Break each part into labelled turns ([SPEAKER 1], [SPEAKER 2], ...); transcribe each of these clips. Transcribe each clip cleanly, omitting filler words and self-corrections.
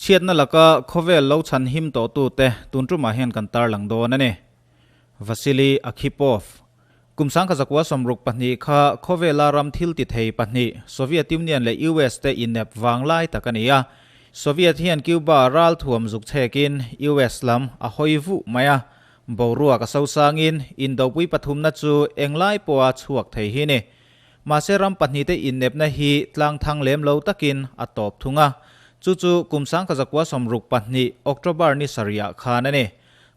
[SPEAKER 1] Chhiatna laka khawvel lo chhan him tawhtute tun tumah hian kan tarlang dawn a ni. Vasily Arkhipov, Kum 1962 kha khawvela ram thil ti thei pahnih, Soviet Union leh US te inep vang lai tak a ni a. Soviet hian Cuba ral thuam zuk chhekin US lam a hawi vuh mai a. Boruak a sosangin indopui pathumna chu englai pawha chhuak thei hi ni. Mahse ram pahnihte innepna hi tlang thang lem lo takin a tawp thung a. Chu chu kum 1962 October ni sarihah khan a ni.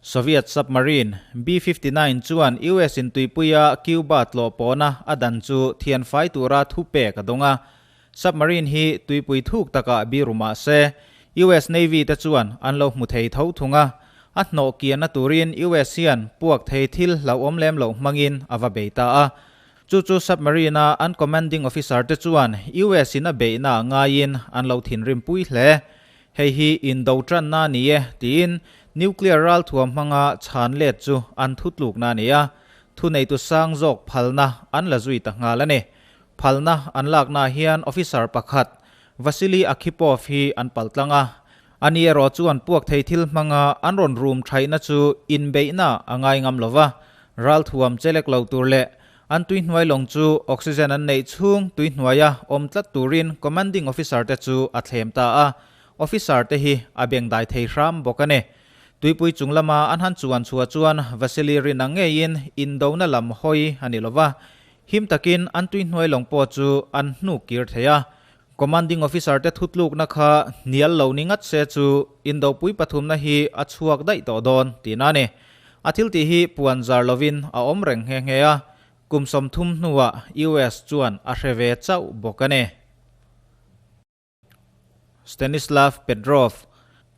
[SPEAKER 1] Soviet submarine B-59 chuan US in tuipuia Cuba tlawh pawhna a dan chu thian fai tura thu pek a dawng a. Submarine hi tuipui thuk takah biru mah se, US Navy te chuan an lo hmu thei tho thung a. A hnawh kianna turin US hian puak thei thil hlauhawm lem loh hmangin a va bei ta a. Chu chu submarine-a an commanding officer te chuan US in a beihna ah ngaiin an lo thinrim pui hle. Hei hi indo tanna a ni e, tiin nuclear ralthuam hmanga chhan let chu an thutlukna a ni a, thuneitu sang zawk phalna an la zui ta nghal a ni. Phalna an laknaah hian officer pakhat, Vasily Arkhipov hi an paltlang a, ani erawh chuan puak thei thil hmanga an rawn rum thaihna chu inbeihna a ngai ngam lo va, ralthuam chelek lo tur leh An tuihnuai lawng chu oxygen an neih chhung tuihnuaia awm tlat turin commanding officer te chu a thlem ta a, officer te hi a bengdai thei hram bawk a ni. Tuipui chung lama an han chuan chhuah chuan Vasily rin ang ngeiin indona lam hawi a ni lova, him takin an tuihnuai lawng pawh chu an hnuk kir thei a. Commanding officer te thutlukna kha hnial lo ni ngat se chu indopui pathumna hi a chhuak daih tawh dawn tihna a ni. A thil tih hi puan zar lovin a awm reng nghe nghe a, kum 30 hnuah US chuan a hre ve chauh bawk a ni. Stanislav Petrov,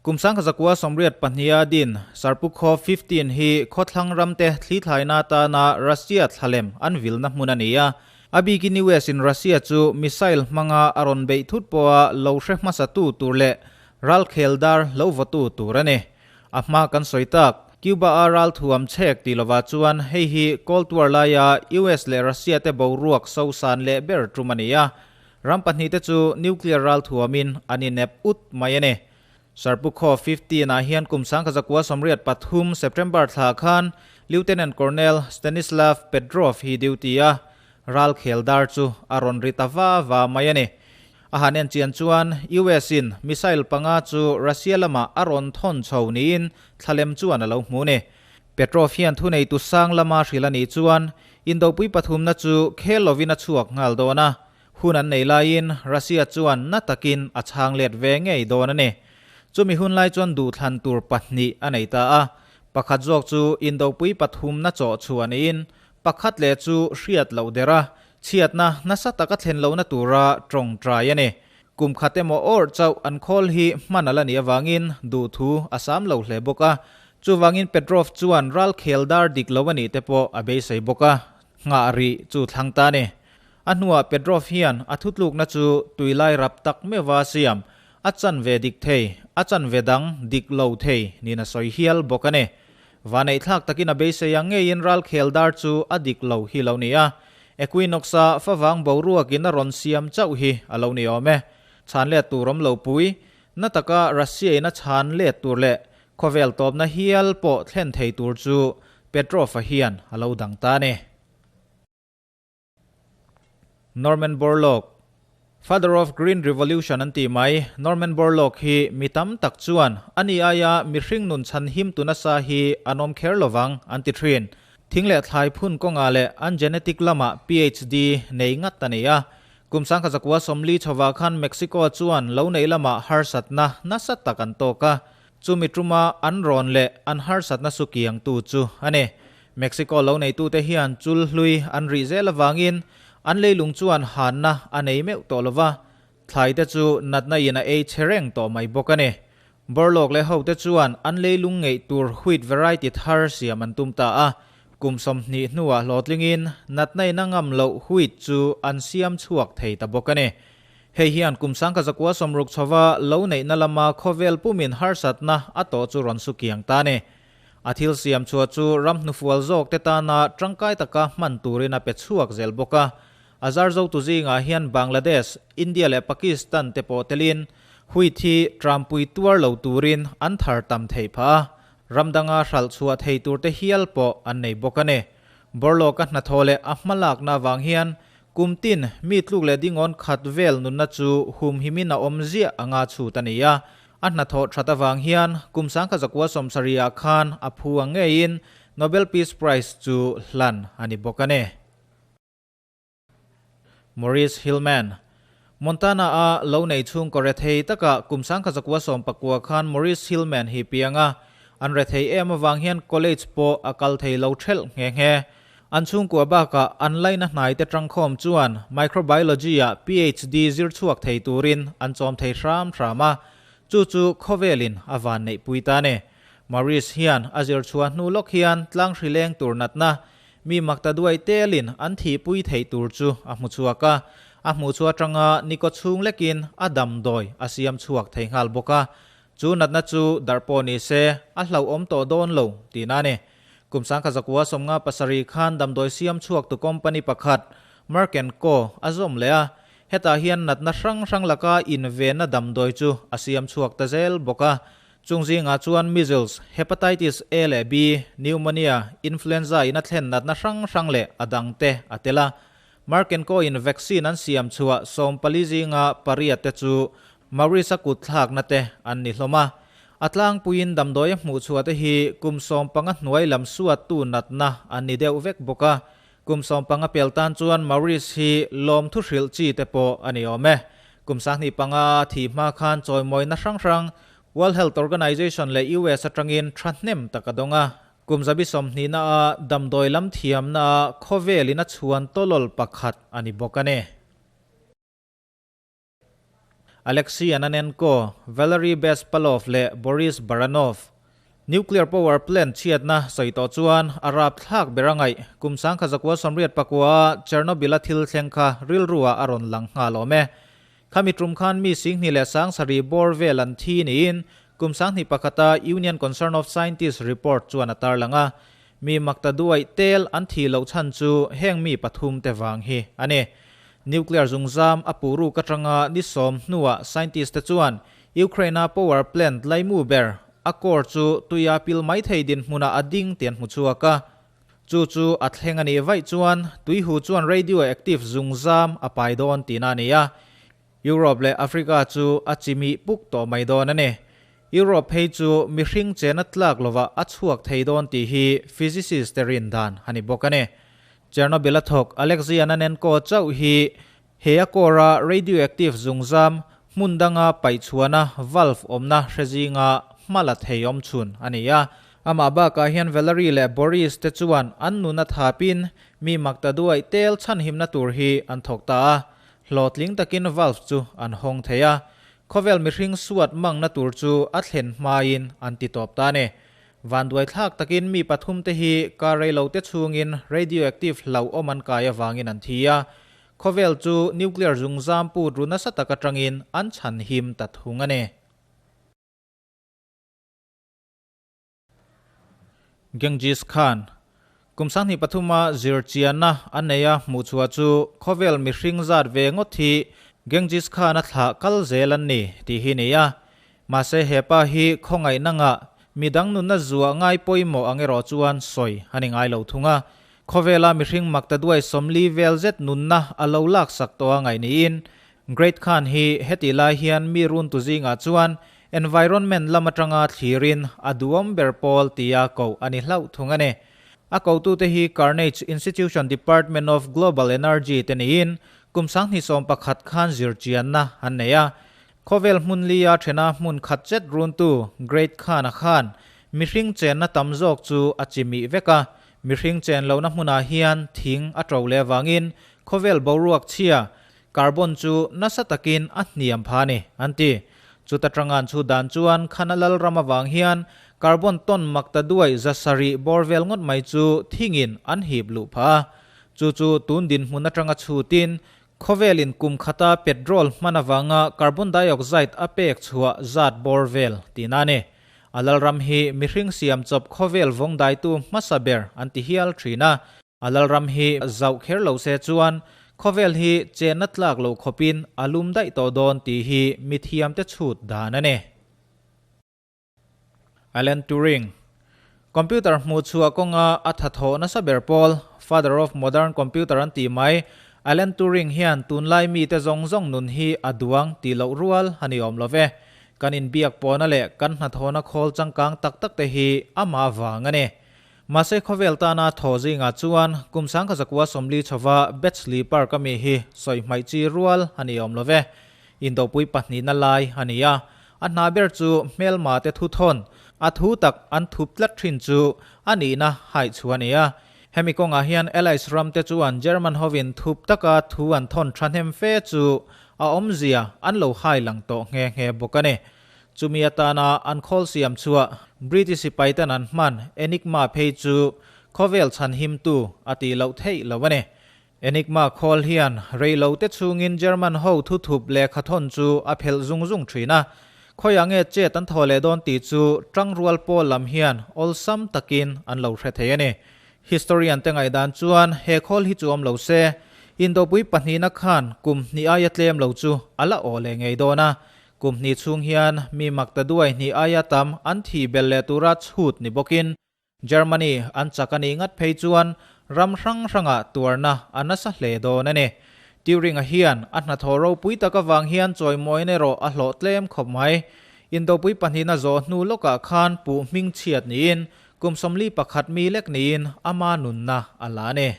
[SPEAKER 1] Kum 1982 din Sarpukhov 15 hi khawthlang ramte thlithlaina atana Russia thlalem an vilna hmun a ni a. A bikin US in Russia chu missile hmanga a rawn beih thut pawha lo hre hmasatu tur leh ralkhel dar lo vawtu tur a ni. A hma kan sawi tak, Cuba-a ralthuam chhek tih lovah chuan hei hi Cold War laia US leh Russia te boruak sosan leh ber tum a ni a. Ram pahnihte chu nuclear ralthuamin an inep ut mai a ni. Sarpukhaw 15 ah hian kum 1983 September thla khan Lieutenant Colonel Stanislav Petrov hi duty a, ralkhel dar chu a rawn ri ta va va mai a ni. A han en chian chuan US in missile panga chu Russia lamah a rawn thawn chho niin thlalem chuan a lo hmu ni. Petrov hian thuneitu sang lama hrilh a nih chuan Indopui pathumna chu khel lovin a chhuak nghal dawn a, hun an nei laiin Russia chuan na takin a chhang let ve ngei dawn a ni. Chumi hun lai chuan duhthlan tur pahnih a nei ta a, pakhat zawk chu Indopui pathumna chawh chhuah niin pakhat leh chu hriat loh der a, chhiatna nasa taka thlen lohna tura tawngtai a ni. Kum khat emaw awrh chauh an khawl hi hman a la nih avangin duhthu a sam lo hle bawk a. Chuvangin Petrov chuan ral khel dar dik lo a nih te pawh a beisei bawk a, nghah rih chu thlang ta a ni. A hnuah Petrov hian a thutlukna chu tuilai rap tak meuha siam, a chanve dik thei, a chanve dang dik lo thei niin a sawi hial bawk a ni. Vaneihthlak takin a beisei ang ngeiin ral khel dar chu a dik lo hi lo ni a, Equinox-a favang boruakin a rawn siam chauh hi a lo ni awm e. Chhan let tur awm lo pui, na taka Russia-in a chhan let tur leh khawvel tawpna hial pawh thlen thei tur chu Petrov-a hian a lo dang ta a ni. Norman Borlaug, Father of Green Revolution an tih mai, Norman Borlaug hi mi tam tak chuan ani aia mihring nun chhan him tu nasa hi an awm kher lovang an ti thin. Thing leh thlai phun kawngah leh an genetic lamah PhD nei ngat a ni a. Kum 1940 chhovah khan Mexico chuan lo neih lamah harsatna nasa tak an tawk a, chumi tuma an rawn leh an harsatna su kiangtu chu a ni. Mexico lo neitute hian chul hlui an rih zel avangin an leilung chuan hanna a nei meuh tawh lo va, thlaite chu natna in a ei che reng tawh mai bawk a ni. Borlaug leh hote chuan an leilung ngeih tur wheat variety thar siam an tum ta a, kum 20 hnuah hlawhtlingin natna in a ngam loh wheat chu an siam chhuak thei ta bawk a ni. Hei hian kum 1960 chhova lo neihna lama khawvel pumin harsatna a tawh chu rawn su kiang ta a ni. A thil siam chhuah chu ram hnufual zawk te tana tangkai taka hman turin a pe chhuak zel bawk a. A zar zotu zingah hian Bangladesh, India leh Pakistan te pawh telin Wheat hi trampui tuar lo turin an thar tam theih phah a, ram danga hralh chhuah thei turte hial pawh an nei bawk a ni. Borlaug-a hnathawh leh a hmalakna avang hian kum tin mi tluk leh dingawn khat vel nunna chu humhimin a awm ziah anga chhut a ni a. A hnathawh that avang hian kum 1970 ah khan a phu ang ngeiin Nobel Peace Prize chu hlan a ni bawk a ni. Maurice Hillman, Montana-a lo nei chhungkaw rethei takah kum 1919 khan Maurice Hillman hi piang a, an rethei em avang hian college pawh a kal thei lo thelh nghe nghe. An chhungkua bakah an laina hnaite tangkhawm chuan microbiology-ah PhD zir chhuak thei turin an chawm thei hram hram a, chu chu khawvelin a van neihpui ta a ni. Maurice hian a zir chhuah hnu lawk hian tlang hri leng tur natna Mi makta duai telin an thihpui theih tur chu a hmu chhuak a, a hmuh chu atanga nikaw chhung lekin a damdawi a siam chhuak thei nghal bawk a. Chu natna chu darh pawh ni se a hlauhawm tawh dawn lo tihna a ni. Kum 1957 khan damdawi siam chhuak tu company pakhat Merck and Co a zawm leh a, hetah hian natna hrang hrang laka invenna damdawi chu a siam chhuak ta zel bawk a. Chung zingah chuan measles, hepatitis A leh B, pneumonia, influenza in a thlen natna hrang hrang leh a dangte a tel a. Merck and Co in vaccine an siam chhuah 14 zinga pariat te chu Maurice-a kut thlakna te an ni hlawm a. A tlangpuiin damdawi a hmuh chhuah te hi kum 15 hnuai lam suattu natna an ni deuh vek bawk a. Kum 15 pel tan chuan Maurice hi lawmthu hrilh chi te pawh a ni awm e. Kum 25 thih hma khan chawimawina hrang hrang World Health Organization leh US atangin thahnem tak a dawng a. Kum 20 na a damdawi lam thiamna a khawvelin a chhuan tawlawl pakhat a ni bawk a ni. Alexei Ananenko, Valery Bespalov leh Boris Baranov. Nuclear power plant chhiatna sawi tawh chuan a rapthlak ber a ngaih. Kum 1989 a Chernobyl-a thil thleng kha rilruah a rawn lang nghal awm e. Khami tum khan mi 20,070 bawr vel an thi niin kum 2001 a Union Concern of Scientists report chuan a tarlang a. Mi makta duaih tel an thih loh chhan chu heng mi pathum te vang hi a ni. Nuclear zungzam a puh ruk atanga ni 10 hnuah scientist te chuan Ukraine-a power plant laimu ber a core chu tuia pil mai thei dinhmunah a ding tih an hmu chhuak a. Chu chu a thleng a nih vaih chuan tuihu chuan radioactive zungzam a pai dawn tihna a ni a. Europe leh Africa chu a chimih puk tawh mai dawn a ni. Europe phei chu mihring chena tlak lovah a chhuak thei dawn tih hi physicist te rin dan a ni bawk a ni. Chernobyl a thawk Alexei Ananenko chauh hi he a core-a radioactive zungzam hmun danga paihchhuahna valve awmna hre zinga hma la thei awm chhun a ni a. Amah bakah hian Valery leh Boris te chuan an nuna thapin mi makta duaih tel chhanhimna tur hi an thawk ta a. Hlawhtling takin valve chu an hawng thei a, khawvel mihring suat mangna tur chu a thlen hmain an ti tawp ta a ni. Vanduaithlak takin mi pathum te hi kar rei lo te chhungin radioactive hlauhawm an kai avangin an thi a, khawvel chu nuclear zungzam put ru nasa tak atangin an chhanhim ta thung a ni. Genghis Khan, Kum 2003 a zirchianna a nei a hmuh chhuah chu khawvel mihring zat ve ngawt hi Genghis Khan a thlah kal zel an ni tih hi ni a. Mahse hepa hi khawngaihna ngah midang nunna zuah ngai pawimawh ang erawh chuan sawi a ni ngai lo thung a. Khawvela mihring makta duai 40 vel zet nunna a lo laksak tawh a ngaih niin Great Khan hi heti lai hian mi runtu zingah chuan environment lam atanga thlirin a duhawm ber pawl tia koh a ni hlauh thung a ni. A kotute hi Carnegie Institution Department of Global Energy te niin kum 2011 khan zirchianna an nei a. Khawvel hmun lia thena hmun khat chet runtu Great Khan-a khan mihring chenna tam zawk chu a chimih vek a. Mihring chen lohna hmunah hian thing a to leh avangin khawvel boruak chhia carbon chu nasa takin a hniam pha a ni, an ti. Chuta tangan chu dan chuan Khana lal ram avang hian carbon ton makta duai 700 bawr vel ngawt mai chu thingin an hip luh pha a. Chu chu tun dinhmun atanga chhutin khawvelin kum khata petrol hman avanga carbon dioxide a pek chhuah zat bawr vel tihna a ni. A lal ram hi mihring siam chawp khawvel vawng daitu hmasa ber an ti hial thin a. A lal ram hi zauh kher lo se chuan Khawvel hi chenna tlak lo khawpin a lum daih tawh dawn tih hi mithiamte chhut dan a ni. Alan Turing, Computer hmuh chhuah kawnga a thathawh nasa ber pawl, Father of Modern Computer an tih mai, Alan Turing hian tunlai mite zawng zawng nun hi a duang tih loh rual a ni awm lo ve. Kan inbiak pawhna leh kan hnathawhna khawl changkang tak tak te hi amah vang a ni. Mahse khawvel tana thaw zingah chuan kum 1940 chhova Bletchley Park a mi hi sawi hmaih chi rual a ni awm lo ve. Indopui pahnihna lai a ni a, a hna ber chu hmelma te thu thawn, a thu tak an thup tlat thin chu a nihna haih chu a ni a. Hemi kawngah hian Allies ram te chuan German hovin thup taka thu an thawn thahnem fe chu a awmzia an lo hai lang tawh nghe nghe bawk a ni. Chumi atana an khawl siam chhuah British sipai ten an hman Enigma phei chu khawvel chhanhimtu a tih loh theih lo a ni. Enigma khawl hian rei lo te chhungin German ho thuthup lehkha thawn chu a phelh zung zung thin a, khawiah nge chet an thaw leh dawn tih chu tangrual pawl lam hian awlsam takin an lo hre thei a ni. Historian te ngaihdan chuan he khawl hi chu awm lo se, Indopui pahnihna khan kum hnih aia tlem lo chu a la aw leh ngei dawn a, kum hnih chhung hian mi makta duai hnih aia tam an thih belh leh tura chhut ni bawkin Germany an chak a nih ngat phei chuan ram hrang hrangah tuarna a nasa hle dawn a ni. Turing-a hian a hnathawh ropui tak avang hian chawimawina erawh a hlawh tlem khawp mai. Indopui pahnihna zawh hnu lawkah khan puh hming chhiat niin kum 41 mi lek niin ama nunna a la a ni.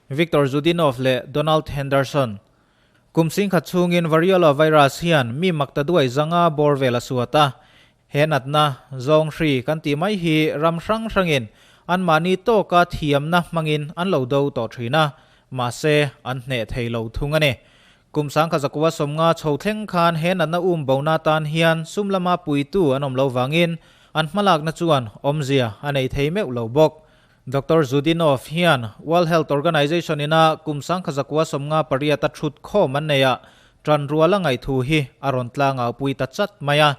[SPEAKER 1] Viktor Zudinov leh Donald Henderson. Kum singkhat chhungin Variola virus hian mi makta duai zanga bawr vel a suat a. He natna, zawng hri kan tih mai hi ram hrang hrangin anmahni tawka thiamna hmangin an lo do tawh thin a, mahse an hneh thei lo thung a ni. Kum 1950 chho thleng khan he natna um bona tan hian sum lama puitu an awm lo vangin an hmalakna chuan awmzia a nei thei meuh lo bawk. Doctor Zudinov hian World Health Organization ina kum 1958 a thut khawm an nei a, tan rual a ngaihthu hi a rawn tlang au pui ta chat mai a.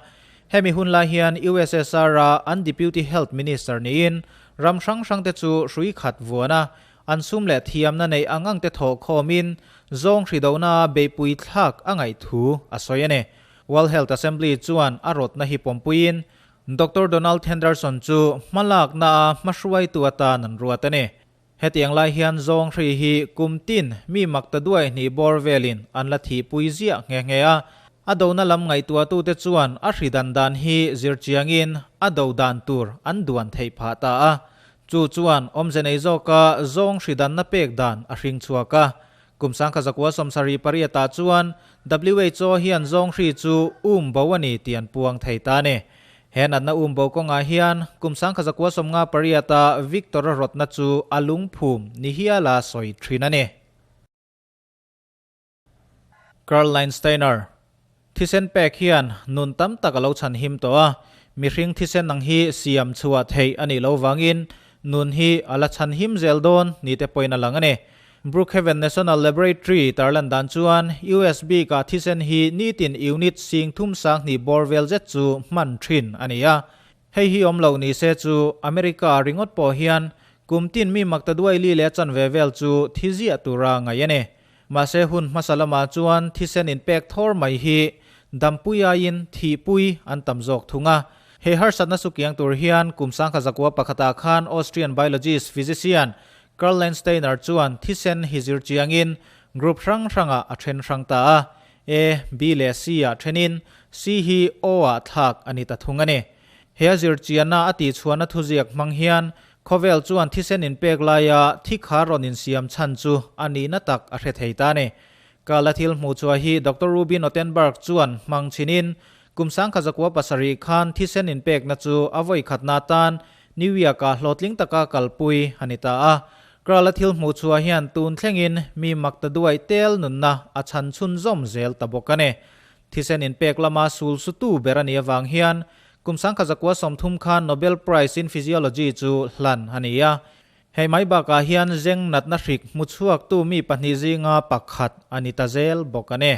[SPEAKER 1] Hemi hun lai hian USSR a an Deputy Health Minister niin ram hrang hrang te chu hrui khat vuan a, an sum leh thiamna neih ang ang te thawh khawmin zawng hri dohna beihpui thlak a ngaihthu a sawi a ni. World Health Assembly chuan a rawtna hi pawmpuiin Doctor Donald Henderson chu hmalakna a hmahruaitu atan an ruat a ni. Hetiang lai hian zawng hri hi kum tin mi makta duai hnih bawr velin an la thihpui ziah nghe nghe a. A dona lam ngaihtuahtute chuan a hri dan dan hi zir chiangin a do dan tur an duan theih phah ta a. Chu chuan awmze nei zawka zawng hri danna pek dan a hring chhuak a. Kum 1978 ah chuan WHO hian zawng hri chu um bo a ni tih an puang thei ta a ni. He natna um bo kawngah hian kum 1958 ah Victor-a rawtna chu a lungphum ni hiala sawi thin a ni. Karl Landsteiner, Thisen pek hian nun tam tak a lo chhan him tawh a, mihring thisen ang hi siam chhuah theih a nih loh vangin nun hi a la chhan him zel dawn ni te pawhin a lang a ni. Brookhaven National Laboratory tarlan dan chuan US bikah thisen hi nitin unit sing thum sang hnih bawr vel zet chu hman thin a ni a. Hei hi awm loh ni se chu America ringawt pawh hian kum tin mi makta duai li leh chanve vel chu thi ziah tura ngaih a ni. Mahse hun hmasa lamah chuan thisen inpek thawr mai hi dampui aiin thihpui an tam zawk thung a. He harsatna sukiang tur hian kum 1901ah khan Austrian biologist physician Karl Landsteiner chuan thisen hi zir chiangin group hrang hrangah a then hrang ta a. A, B leh C ah thenin C hi O ah thlak a ni ta thung a ni. He a zir chianna a tihchhuahna thuziak hmang hian Khawvel chuan thisen inpek laia thi kha rawn insiam chhan chu a nihna tak a hre thei ta a ni. Kala thil hmuh chhuah hi Doctor Rubin Ottenberg chuan hmang chhinin kum 1907 khan thisen inpekna chu a vawi khatna atan New York-ah hlawhtling taka kalpui a ni ta a. Kala thil hmuh chhuah hian tun thlengin mi makta duaih tel nunna a chhan chhunzawm zel ta bawk a ni. Thisen inpek lama sul sutu ber a nih avang hian kum 1930 khan Nobel Prize in Physiology chu hlan a ni a. Hei mai bakah hian zeng natna hrik hmu chhuaktu mi pahnih zinga pakhat a ni ta zel bawk a ni.